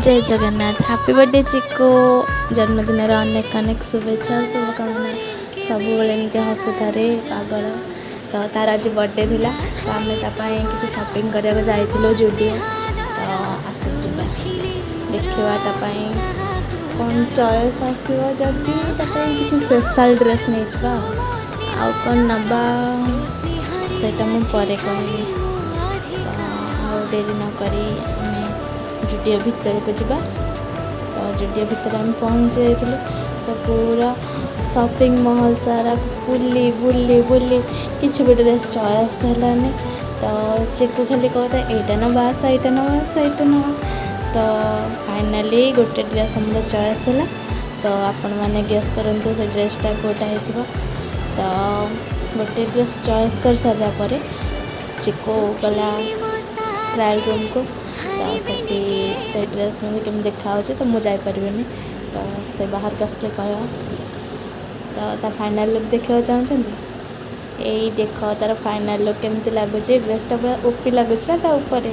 ଜୟ Jagannath. Happy birthday Chiku. ଜନ୍ମଦିନର ଅନେକ ଅନେକ ଶୁଭେଚ୍ଛା, ଶୁଭକାମନା। ସବୁବେଳେ ଏମିତି ହସୁଥାରେ ପାଗଳ। ତ ତାର ଆଜି ବର୍ଥଡ଼େ ଥିଲା, ତ ଆମେ ତା ପାଇଁ କିଛି ସପିଂ କରିବାକୁ ଯାଇଥିଲୁ ଜୁଡ଼ିଓ। ତ ଆସ ଯିବା, ଦେଖିବା ତା ପାଇଁ କ'ଣ ଚଏସ୍ ଆସିବ। ଯଦି ତା ପାଇଁ କିଛି ସ୍ପେଶାଲ୍ ଡ୍ରେସ୍ ନେଇଯିବା, ଆଉ କ'ଣ ନେବା ସେଇଟା ମୁଁ ପରେ କହିବି। ତ ଆଉ ଡେରି ନକରି ଆମେ ଜୁଡ଼ିଓ ଭିତରକୁ ଯିବା। ତ ଜୁଡ଼ିଓ ଭିତରେ ଆମେ ପହଞ୍ଚି ଯାଇଥିଲୁ। ତ ପୁରା ସପିଂ ମହଲ୍ ସାରା ବୁଲି ବୁଲି ବୁଲି କିଛି ବି ଡ୍ରେସ୍ ଚଏସ୍ ହେଲାନି। ତ ଚିକୁ ଖାଲି କହୁଥାଏ, ଏଇଟା ନେବା, ସେଇଟା ନେବା, ସେଇଟା ନେବା। ତ ଫାଇନାଲି ଗୋଟେ ଡ୍ରେସ୍ ଆମର ଚଏସ୍ ହେଲା। ତ ଆପଣମାନେ ଗେସ୍ କରନ୍ତୁ ସେ ଡ୍ରେସ୍ଟା କେଉଁଟା ହେଇଥିବ। ତ ଗୋଟେ ଡ୍ରେସ୍ ଚଏସ୍ କରିସାରିଲା ପରେ ଚିକୁ ଗଲା ଟ୍ରାଏଲ୍ ରୁମ୍କୁ। ତ ସେଠି ସେ ଡ୍ରେସ୍ ମୋତେ କେମିତି ଦେଖାହେଉଛି, ତ ମୁଁ ଯାଇପାରିବିନି, ତ ସେ ବାହାରକୁ ଆସିଲେ କହିବ। ତ ତା ଫାଇନାଲ୍ ଲୁକ୍ ଦେଖିବାକୁ ଚାହୁଁଛନ୍ତି? ଏଇ ଦେଖ, ତା'ର ଫାଇନାଲ୍ ଲୁକ୍ କେମିତି ଲାଗୁଛି। ଡ୍ରେସ୍ଟା ପୁରା ଓପି ଲାଗୁଛି ନା ତା ଉପରେ?